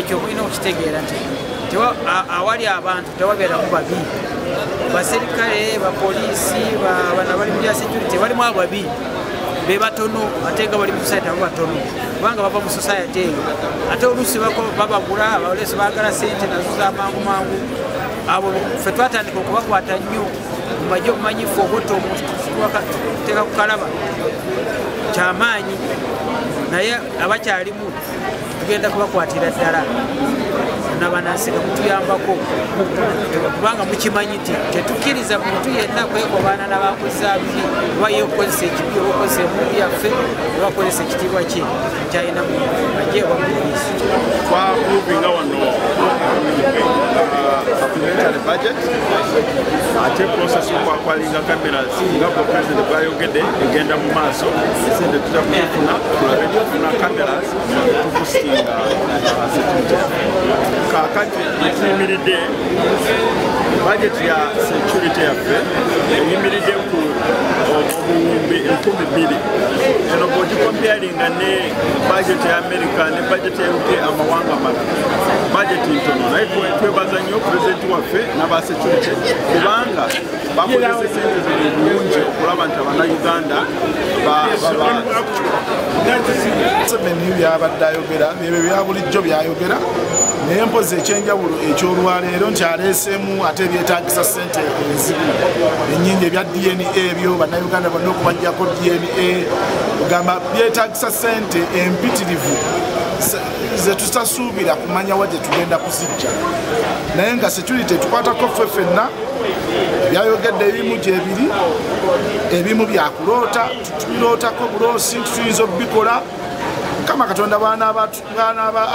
Ekyo mulina okukitegeera nti awali abantu tewabeeramu babi. Baserikale, bapoliisi, bano abali mu bya security balimu ababi be batono, ate nga bali mu society abo batono kubanga bava mu society eyo, ate oluusi babagula, oluusi baagala sente nazo z'amangu mangu. Abo ffe twatandika okubakwata nnyo mu magye, obumanyi ffe obutta omuntu tuteeka ku kalaba kyamaanyi, naye abakyalimu tugenda kubakwatira ddala. Nabanansi nga mutuyambako kubanga mukimanyi nti tetukkiriza muntu yenna kwekobaana n'abakozesa bibi, oba ye okukozesa ekibi oba okukozesa emundu yaffe oba okukozesa ekitiibwa kye kyalina mu magye oba mu poliisi. Twaapprovinga wano supplementary budget, ate process yokwacquiringa cameras nga bwe president bwayogedde egenda mu maaso. Esente tujja kuzifuna, tulabe tufuna cameras tuboostinga security. Kaakati ekiyimiridde, budget ya security yaffe eyimiridde ku obuwumbi 2000. Eno bw'ogicomparinga ne budget ya America ne budget ya UK, amawanga amalala, budget ntono. Naye twebaza nnyo pulezidenti waffe n'aba security kubanga bakozesa sente zino bulungi okulaba nti abannayuganda baba Museveni byabadde ayogera byebyo bya bulijjo byayogera, naye mpozi ekyenjawulo ekyolwaleero nti aleeseemu ate ebyetagisa ssente enzibu ennyingi, ebya DNA ebyo bannayuganda bonna okubajjako DNA, ogamba byetagisa ssente empitirivu ze tutasuubira kumanya wa gye tugenda kuzijja. Naye nga security tukwatako ffe ffenna, byayogedde ebimu gyebiri, ebimu byakuloota, tubirootako buloosi nti tuyinza obubikola. Mukama Katonda bw'anaaba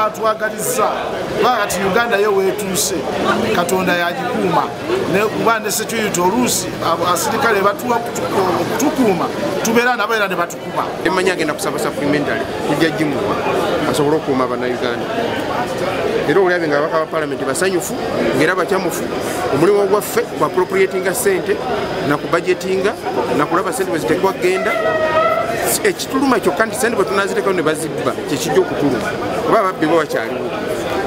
atwagalizza, kuba kati Uganda yo weetuuse Katonda yagikuuma, kuba ne security oluusi asirikale batuwa okutukuuma, tubeera nabo era ne batukuba. Emanyi agenda kusaba supplementary, tujja gimuwa asobole okukuuma bannayuganda. Era olabye nga ababaka ba palamenti basanyufu ngaera bakyamufu. Omulimu gwaffe ku appropriatinga sente nakubudgetinga nakulaba sente bwe zitekwa kgenda. Ekituluma kyokka nti sente bwe tunazitekawo ne bazibba, kyekijja okutuluma, oba ababbi bo bakyaliwo.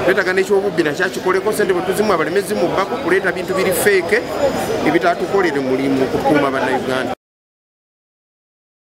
Twetaaga n'ekyobubbi nakyakikoleko, sente bwe tuzimu abaleme zimubbako kuleeta bintu biri fake ebitatukolere mulimu kukuuma bannayuganda.